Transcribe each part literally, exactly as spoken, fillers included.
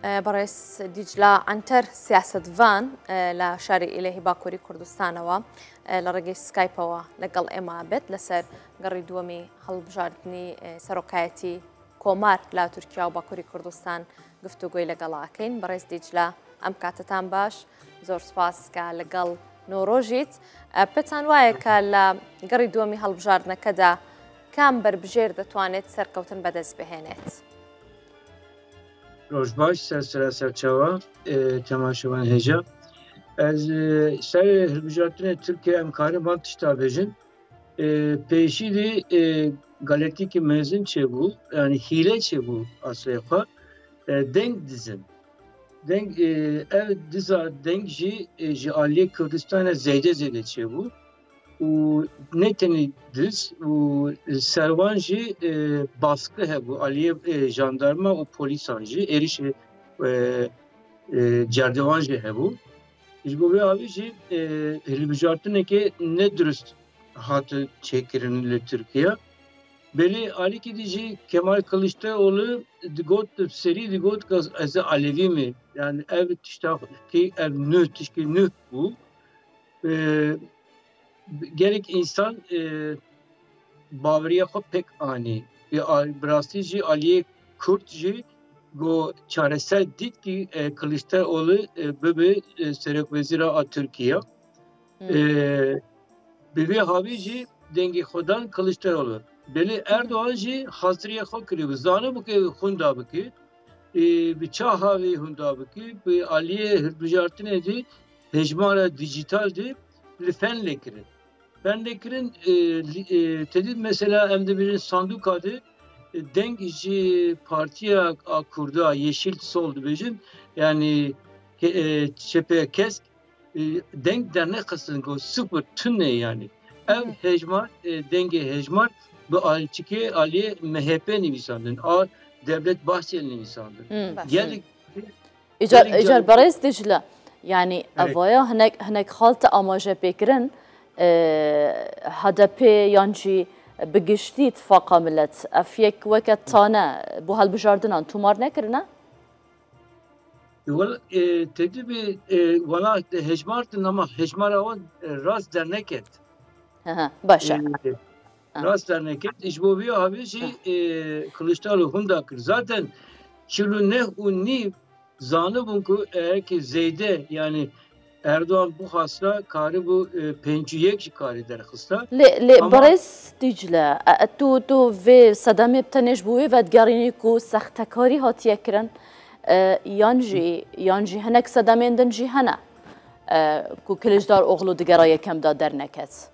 بەڕێز دیجلا ئەنتەر سیاسەتڤان لە شاری ئیلێهی باکووری کوردستانەوە لە ڕێگەی سکایپەوە لەگەڵ ئێمە بێت لەسەر گەڕی دووەمی هەڵبژاردنی سەرۆکایەتی کۆمار لە تورکیا و باکووری کوردستان گفتوگۆی لەگەڵاکەین. بەڕێز دیجلا، ئەم کاتتان باش، زۆر سپاس کە لەگەڵ نۆرۆژیت. پێتان وایە کە لە گەڕی دووەمی هەڵبژاردنەکەدا کام بەربژێر دەتوانێت سەرکەوتن بەدەست بهێنێت؟ Roj baş, ser sera ser çawa, e, temaşevan hêja. Ez, e, ser hilbijartinê Tirkiye em karin van tişta bêjin. E, pêşî de, e, galetîkî mezin çêbû, yani hîle çêbû aslê xwe. E, deng dizin. Deng, e, ev diza deng jî, e, ji aliyê Kurdistana zêde zêde çêbû. Û ne tenê diz û servan jî, e, baskı hebû aliyê, e, jandarma û polîsan jî, êrişê, e, e, cerdevan jî hebû. Ji bo vê havî jî, e, hilbijartinekê ne dirust hate çêkirin li Tirkiye. Belê alîkî dî jî Kemal Kılıçdaroğlu digot, serî digot ke ez Alevî me. Yani ev tişta ki ev nû, tişkî nû bû. E, Gelek însan, e, baweriya xwe pêk anî. Bi a-, bi rastî jî aliyê Kurd jî go çareser dît ki, e, Kılıçdaroğlu, e, bibe, e, serokwezîra a Tirkiye. E, bi vê havî jî dengê xwe dan Kılıçdaroğlu. Belê Erdoğan jî haziriya xwe kirî. Zanibû ke hunda bike. E, bi ça havî hunda bike. Bi aliyê hilbijartinê de hejmara dîjîtal de li fen lê kirin. Fen lê kirin, e, li, e, tedî mesela em dibêjin sanduka de, e, deng ji partiya a Kurda, Yeşil Sol dibêjin, yani, e, çepe kesk, e, deng dernexistin ku sıfır tune yani. Ev hejmar, e, dengê hejmar bi alçikê aliyê M H P nivîsandin, a Devlet Bahçeli nivîsandin. Gelek Îcar, îcar berêz Dicle, yanî evaya hinek, hinek xal te amaje pê kirin, e, H D P yan jî bi giştî Tifaqa Milet, ev yek weke tane bo helbijardinan tomar nekirine? Wel, e, tedî bi, e, wala hejmar din ama hejmara wan, e, rast derneket. Hı hı, baş e. E, Rast derneket. Ji bo vî havê jî, e, Kılıçdaroğlu hunda kir. Zaten çil û neh û nîv zanibûn ku eger ki zêde, yani Erdoğan bixwasta karibû, e, pêncî yek jî karî derxista. Lê, lê Ama berêz Dicle, e, e, tu, tu vê sedemê bi tenê ji bo wê vedigerînî ku sextekarî hatiye kirin, e, yan jî, yan jî hinek sedemên din jî hene, e, ku Kiliçdaroğlu di gera yekem de derneket.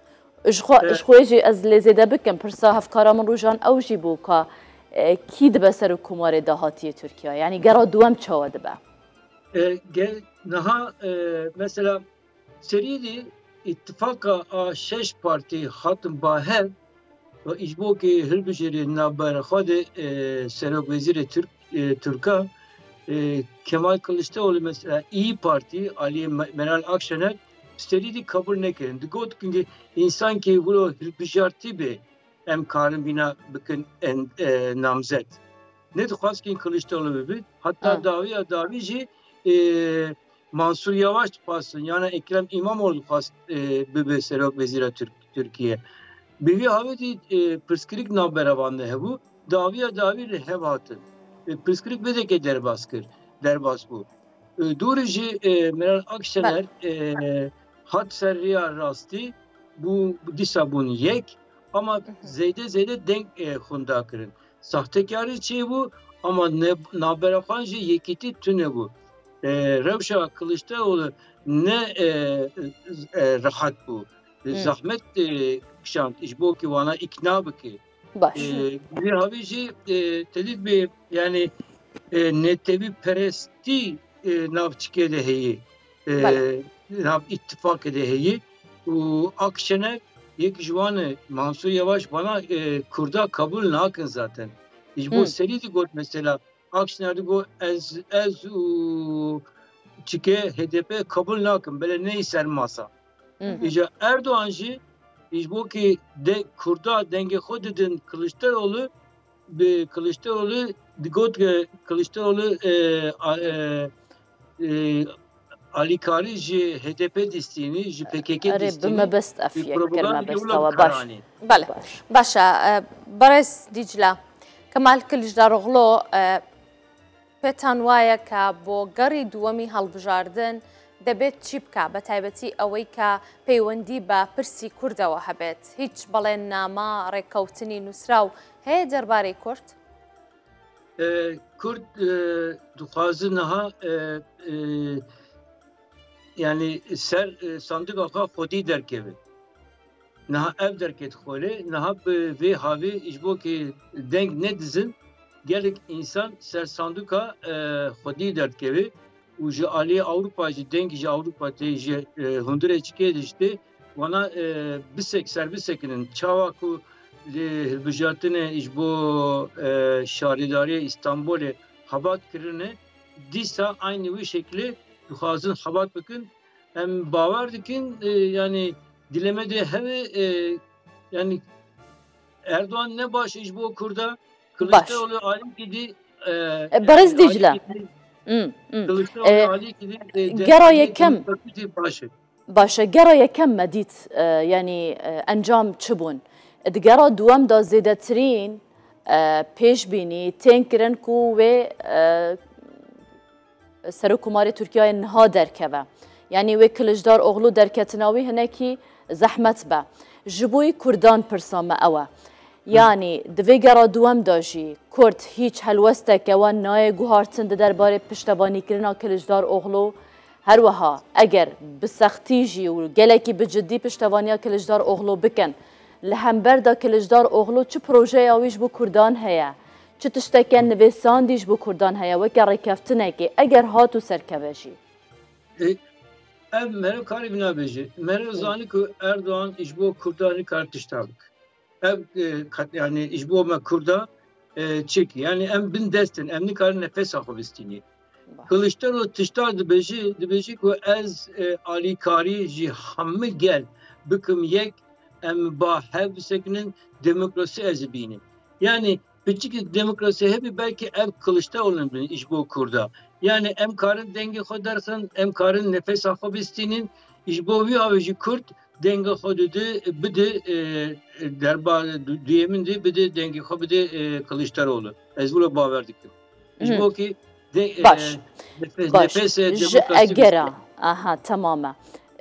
Ji xwe, ji xwe jî ez lê zêde bikim, pirsa hevkara min Rojan ew jî bû ka, e, kî dibe serokkomarê dahatiyê Tirkiye? Yanî gera duwem çawa dibe? E, gel, niha, e, mesela serî dî îtifaka a şeş partî hatin ba hev û ji bo ki hilbijêrê navbera xwe de, e, serokwezîrê Tirk, e, Tirka, e, Kemal Kılıçdaroğlu mesela İYİ Parti aliyê Me-, Meral Akşener serî dî kabul nekirin. Digot ki însan ki wilo hilbijartî be em karin vîna bikin en, e, namzet. Nedixwast ki Kılıçdaroğlu bibe. Hatta dawiya dawî jî, e, Mansur Yavaş dixwastin, yana Ekrem İmamoğlu dixwast, e, bibe serok wezîra Tirk-, Tirkiye. Bi vî havê dî, e, pirsgirêk navbera van de hebû. Dawiya dawî li hev hatin. E, pirsgirêk vê deke derbas kir, derbas bû. E, dûrî jî, e, Meral Akşener, e, hat ser rêya rastî, bû, dîsa bûn yek, ama zêde zêde deng, e, xunda kirin. Sahtekarî çêbû, ama ne, navbera xwe jî yekîtî tune bû. E, rewşa Kılıçdaroğlu ne, e, e, rehat bû. E, zahmet, e, kişand, ji bo ki wana îkna bike. Baş. E, bi vî havî jî, e, tedît bi, yani, e, netewî perestî, e, navçikê de heye. E, Belê. Nav îtifakê de heye. Û Akşener yek ji wan e, Mansur Yavaş bana, e, Kurda kabul nakin zaten. Ji bo Hı. serî digot mesela, Akşener digot ez, ez û çike H D P kabul nakim, belê neyî ser masa. Hı hı. Îca Erdoğan jî ji bo ki de, Kurda dengê xwe didin Kılıçdaroğlu, bi Kılıçdaroğlu Digot ke Kiliçdaroglu, e, a, e, e, alîkarî ji H D P dîstînî, ji P K K Erê, dîstînî, bi mebest ev bi yek propaganda kirme ke besta wilo we. Baş. Karanî. Bele. Baş. Baş e, e, Berêz Dîcle, Kemal Kiliçdaroglu, e, pêtan waye ke bo gerî duwemî helbijardin debêt çî bike, bi taybetî ewey ke peywendî bi pirsî Kurdewe hebêt. Hîç belênname, rêkewtinî nûsraw heye derbarê Kurd? E, Kurd, e, dixwaze niha, e, e, yanî ser, e, sandiqa xwe xwedî derkeve. Niha ev derket xwelê, niha bi vê havê ji bo ke deng nedizin, gelek însan ser sanduka, e, xwedî derdikeve û ji aliyê Ewropa jî, deng ji Ewropa tê, ji, e, hundirê çikê de jî tê, wana, e, bisek, ser bisekinin. Çawa ku li hilbijartinê ji bo, e, şaredariyê Îstanbulê xebat kirine, dîsa aynî wî şeklê dixwazin xebat bikin. Em bawer dikin, e, yanî dileme de hebe, e, yanî Erdogan ne baş ji bo Kurda, Baş. Kiliçdaroglu alîkî dî, e, E, Berêz yanî Dîcle. alîkî dî, Hmm, hmm. Kiliçdaroglu E, alîkî dî, e, de-, Gera alîkî yekem. Dî baş e. Baş e, gera yekem me dît, e, yanî, e, encam çi bûn? Di gera duwem de zêdetirîn, e, pêşbînî tên kirin ku wê, e, Serokkomarê Tirkiyeyê niha derkeve. Yanî wê Kiliçdaroglu derketina wî hinekî zehmet be. Ji bo yî Kurdan pirsa me ew e. Yanî di vê gera duwem de jî Kurd hîç helwesteke wan nayê guhartin di derbarê piştevanîkirina Kiliçdaroglu. Her wiha eger bi sextî jî û gelekî bi ciddî piştevaniya Kiliçdaroglu bikin, li hember de Kiliçdaroglu çi projeya wî ji bo Kurdan heye? Çi tişteke nivîsandî ji bo Kurdan heye weke rêkeftinekê, eger hat û serkeve jî? E, ev meriv karî vîna bêje. Meriv zanî ku Erdogan ji bo Kurdan nikare tişta bike. Ev, e, kat-, yanî ji bo me Kurda, e, çi ki? Yanî em bin dest in, em nikarin nefesa xwe bistînî. Baş. Kiliçdaroglu tişta dibêje, dibêje ku ez, e, alîkarî ji hemî gel bikim yek, em ba hev bisekinin, demokrasî ez ê bînim. Yanî piçikî demokrasî hebî, belkî ev Kiliçdaroglu bin ji bo Kurda. Yanî em karin dengê xwe derxin, em karin nefesa xwe bistînin. Ji bo vî havê jî Kurd denga xwe dide, bide, e, derba du-, duyemîn de bide, dengê xwe bide, e, Kiliçdaroglu. Ez wilo bawer dikim. Ji Hı. bo ki de, e, Baş. nefe-, Baş. nefesê Ji demokrasî egera, bistîne. Aha, tamam e.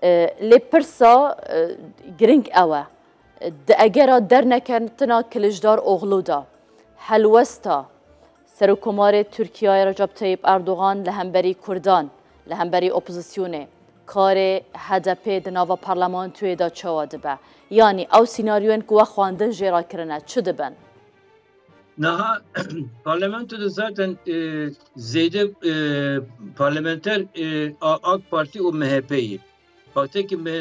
E, lê pirsa, e, giring ew e. Di egera derneketina Kiliçdaroglu de helwesta Serokkomarê Tirkiyeyê Recep Tayyip Erdogan li hemberî Kurdan, li hemberî opozisyonê, karê H D P di nava parlamentoyê de çawa dibe? Yanî ew sînaryoyên ku we xwendin jê re kirine, çi dibin? Niha parlamento de zaten, e, zêde, e, parlamenter, e, A-, AK Parti û M H P ye. Wextekî me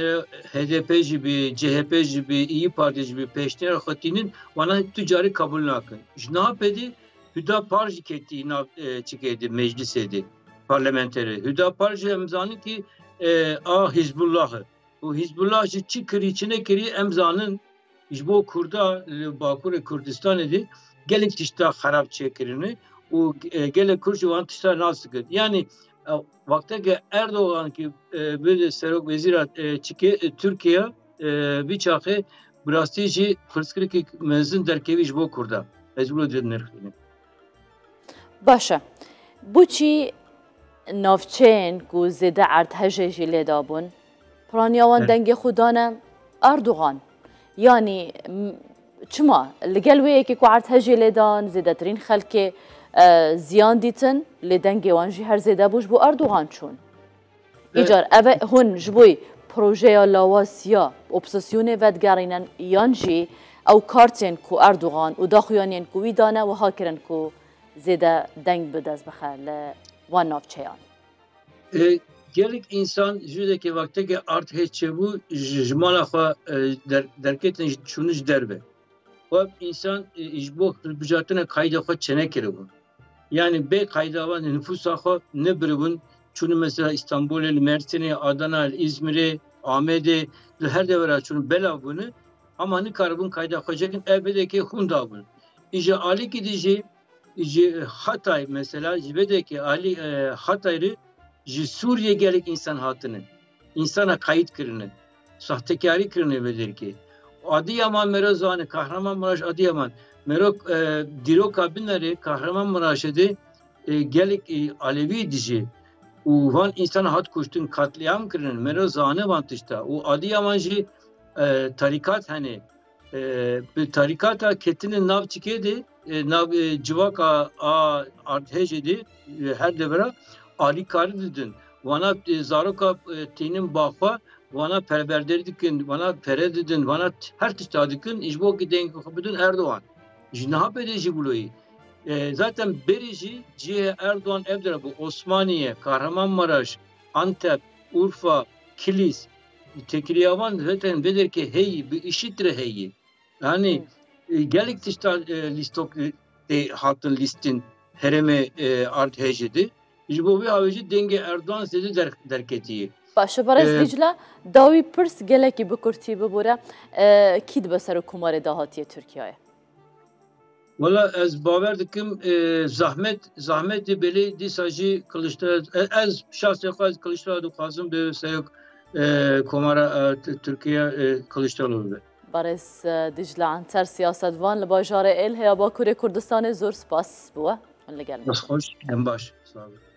H D P jî bî, C H P jî bî, İYİ Parti jî bî, pêşniyara xwe tînin, wana tu carî qebûl nakin. Ji niha pê dî Hüdapar jî ketî nav, e, çikê dî, meclisê dî, parlamenterê. Hüdapar jî em zanin kî, e, a Hizbullah e. Û Hizbullah jî çi kirî, çi nekirî em zanin. Ji bo Kurda li Bakurê Kurdistanê de gelek tişta xerab çêkirine û, e, gelek Kurd jî wan tişta nas dikin. Yanî, e, wexteke Erdogan ki, e, bide serok wezîra, e, çikê, e, Tirkiye, e, vî çaxê bi rastî jî pirsgirêkek mezin derkevî ji bo Kurda. Ez wilo dinirxînim. Baş e. Boçî navçeyên ku zêde erdhejê jî lê dabûn, piraniya wan Evet. dengê xwe dane Erdogan? Yanî, m-, çima? Li gel wê yekê ku erdhejê lê dan, zêdetirîn xelkê, e, ziyan dîtin, lê dengê wan jî her zêde bû ji bo Erdogan çûn. E, Îcar, ev e hûn ji bo projeya lawaz ya opozîsyonê vedigerînin yan jî ew kartên ku Erdogan û daxuyaniyên ku wî dane wiha kirin ku zêde deng bi dest bixe li wan navçeyan? E, gelek însan ji weke wexteke erdhej çêbû, ji, ji mala xwe, e, der-, derketin, ji, çûn ji derve. Û ev însan, e, ji bo hilbijartina qayda xwe çênekiribûn. Yanî bê qayda wan nifûsa xwe nebiribûn, çûn mesela Îstanbulê, li Mersînê, Adana, li Îzmirê, Amedê, li her devera çûn belav bûne, ama nikaribûn qayda xwe çêkin, ev bidekê hûn dabûn. Îja alîkî dî jî ji Hatay mesela, ji vê derkê alî, e, Hatay re ji Sûriyê gelek însan hatine. Însana qeyd kirine. Sahtekarî kirine vê derkê. Adiyaman mero zane, Kahramanmaraş, Adiyaman. Mero, e, dîroka binere Kahramanmaraşê de, e, gelek, e, Alevî dijî û van însan hat kuştin, katliam kirin. Mero zane van tişta. Û Adiyaman jî, e, tarîkat hene. E, bi tarîkata ketine nav çikê de, e, nav, e, civaka a erdhejê de, e, her devera alîkarî didin. Vana, e, zaroka, e, tînin baxwe, vana perwerde dikin, vana pere didin, vana t-, her tişta dikin, ji bo ki dengê xwe bidin Erdogan. Ji niha pê de jî wilo ye. E, zaten berê jî cihê Erdogan ev dere bû, Osmaniye, Kahramanmaraş, Antep, Urfa, Kilis, têkiliya van zaten vê derkê heyî, bi IŞİD re heyî. Yani, e, gelek tişta, e, lîstok, e, tê hatin lîstin herêmê, e, erdhejê de. Ji bo vê awê jî dengê Erdogan zêde der-, derketiye. Baş e, berêz E, Dîcle, dawî pirs gelekî bi kurtî bibûre, e, kî dibe serokkomarê dahatiyê Tirkiyeyê? Wela ez bawer dikim, e, zahmet, zahmetê belê dîsa jî Kılıçdaroğlu, e, ez şahsê xwe ez Kılıçdaroğlu dixwazim bi serok, e, komara, e, T-, Tirkiye, e, Kılıçdaroğlu bibe. Berêz, e, Dîcle Anter, siyasetvan li bajarê Êlhê ya Bakurê Kurdistanê, zor spas bi we. Hûn li gel me. Dest xweş, em baş. Sağ olun.